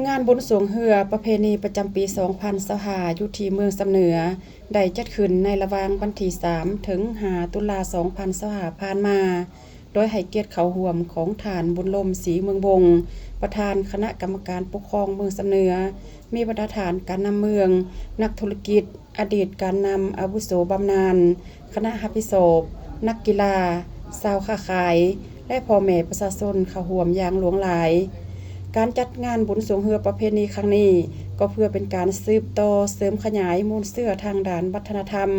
ງານບຸນຊ່ວງເຮືອປະເພນີປະຈຳປີສອງພັນຊາວຫ້າ ຢູ່ທີ່ເມືອງຊຳເໜືອ ໄດ້ຈັດຂຶ້ນໃນລະຫວ່າງວັນທີສາມ ເຖິງຫ້າ ຕຸລາ ສອງພັນຊາວຫ້າ ຜ່ານມາ, ໂດຍໃຫ້ກຽດເຂົ້າຮ່ວມຂອງທ່ານ ບຸນລົມ ສີເມືອງວົງ ປະທານຄະນະກຳມະການປົກຄອງເມືອງຊຳເໜືອ, ມີບັນດາທ່ານການນຳເມືອງ, ນັກທຸລະກິດ, ອະດີດການນຳອາວຸໂສບຳນານ, ຄະນະຮັບຜິດຊອບ, ນັກກິລາ, ຊາວຄ້າຂາຍ ແລະ ພໍ່ແມ່ປະຊາຊົນເຂົ້າຮ່ວມຢ່າງຫຼວງຫຼາຍ. ການຈັດງານບຸນຊ່ວງເຮືອປະເພນີຄັ້ງນີ້ ກໍເພື່ອເປັນການສືບຕໍ່ເສີມຂະຫຍາຍມູນເຊື້ອທາງດ້ານວັດທະນະທຳ,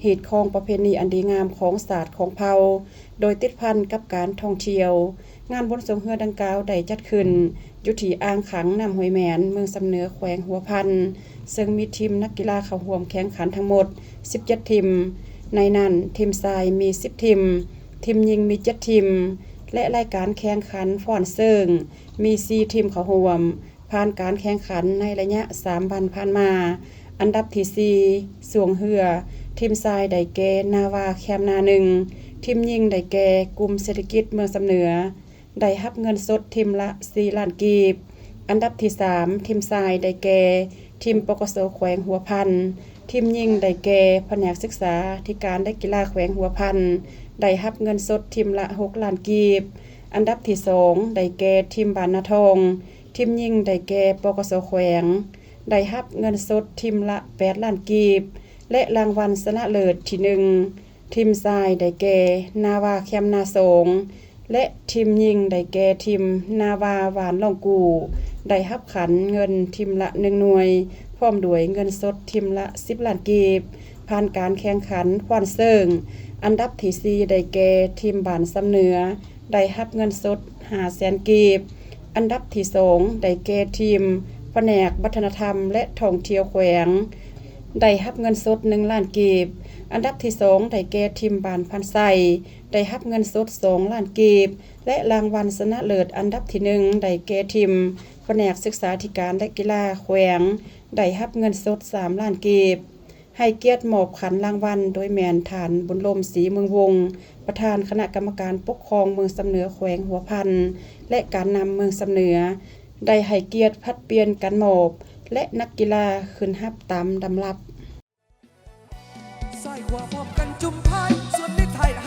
ຮີດຄອງປະເພນີອັນດີງາມຂອງຊາດຂອງເຜົ່າ, ໂດຍຕິດພັນກັບການທ່ອງທ່ຽວ. ງານບຸນຊ່ວງເຮືອດັ່ງກ່າວໄດ້ຈັດຂຶ້ນຢູ່ທີ່ອ່າງຂັງນ້ຳຫ້ວຍແມນ, ເມືອງຊຳເໜືອ, ແຂວງຫົວພັນ, ເຊິ່ງມີທີມນັກກິລາເຂົ້າຮ່ວມແຂ່ງຂັນທັງໝົດສິບເຈັດທີມ. ໃນນັ້ນ, ທີມຊາຍມີສິບທີມ, ທີມຍິງມີເຈັດທີມ ແລະ ລາຍການແຂ່ງຂັນຟ້ອນເຊີງມີສີ່ທີມເຂົ້າຮ່ວມ. ຜ່ານການແຂ່ງຂັນໃນໄລຍະສາມວັນຜ່ານມາ, ອັນດັບທີສີ່ ຊ່ວງເຮືອ, ທີມຊາຍໄດ້ແກ່ ນາວາ ແຄມນາ ໜຶ່ງ, ທີມຍິງໄດ້ແກ່ ກຸ່ມເສດຖະກິດເມືອງຊຳເໜືອ, ໄດ້ຮັບເງິນສົດທີມລະສີ່ລ້ານກີບ. ອັນດັບທີສາມ ທີມຊາຍໄດ້ແກ່ ທີມ ປກສ ແຂວງຫົວພັນ, ທີມຍິງໄດ້ແກ່ ພະແນກສຶກສາທິການ ແລະ ກິລາແຂວງຫົວພັນ, ໄດ້ຮັບເງິນສົດທີມລະຫົກລ້ານກີບ. ອັນດັບທີສອງ ໄດ້ແກ່ ທີມບ້ານນາທອງ, ທີມຍິງໄດ້ແກ່ ປກສ ແຂວງ, ໄດ້ຮັບເງິນສົດທີມລະແປດລ້ານກີບ ແລະ ລາງວັນຊະນະເລີດທີໜຶ່ງ ທີມຊາຍໄດ້ແກ່ ນາວາ ແຄມນາ ສອງ ແລະ ທີມຍິງໄດ້ແກ່ ທີມນາວາ ຫວ່ານລ່ອງກູ່, ໄດ້ຮັບຂັນເງິນທີມລະໜຶ່ງໜ່ວຍ ພ້ອມດ້ວຍເງິນສົດທີມລະສິບລ້ານກີບ. ຜ່ານການແຂ່ງຂັນຟ້ອນເຊີງ, ອັນດັບທີສີ່ ໄດ້ແກ່ ທີມບ້ານຊຳເໜືອ, ໄດ້ຮັບເງິນສົດຫ້າແສນກີບ. ອັນດັບທີສອງ ໄດ້ແກ່ ທີມພະແນກວັດທະນະທຳ ແລະ ທ່ອງທ່ຽວແຂວງ, ໄດ້ຮັບເງິນສົດໜຶ່ງລ້ານກີບ. ອັນດັບທີສອງ ໄດ້ແກ່ ທີມບ້ານພັນໄຊ, ໄດ້ຮັບເງິນສົດສອງລ້ານກີບ ແລະ ລາງວັນຊະນະເລີດອັນດັບທີໜຶ່ງ ໄດ້ແກ່ ທີມພະແນກສຶກສາທິການ ແລະ ກິລາແຂວງ, ໄດ້ຮັບເງິນສົດສາມລ້ານກີບ. ໃຫ້ກຽດມອບຂັນລາງວັນໂດຍແມ່ນທ່ານ ບຸນລົມ ສີເມືອງວົງ ປະທານຄະນະກຳມະການປົກຄອງເມືອງຊຳເໜືອ ແຂວງຫົວພັນ ແລະ ການນຳເມືອງຊຳເໜືອ ໄດ້ໃຫ້ກຽດຜັດປ່ຽນກັນມອບ ແລະ ນັກກິລາຂຶ້ນຮັບຕາມລຳດັບ. ຊ້າຍຂວາພ້ອມກັນຈຸ່ມພາຍ ສ່ວນໃນທ້າຍ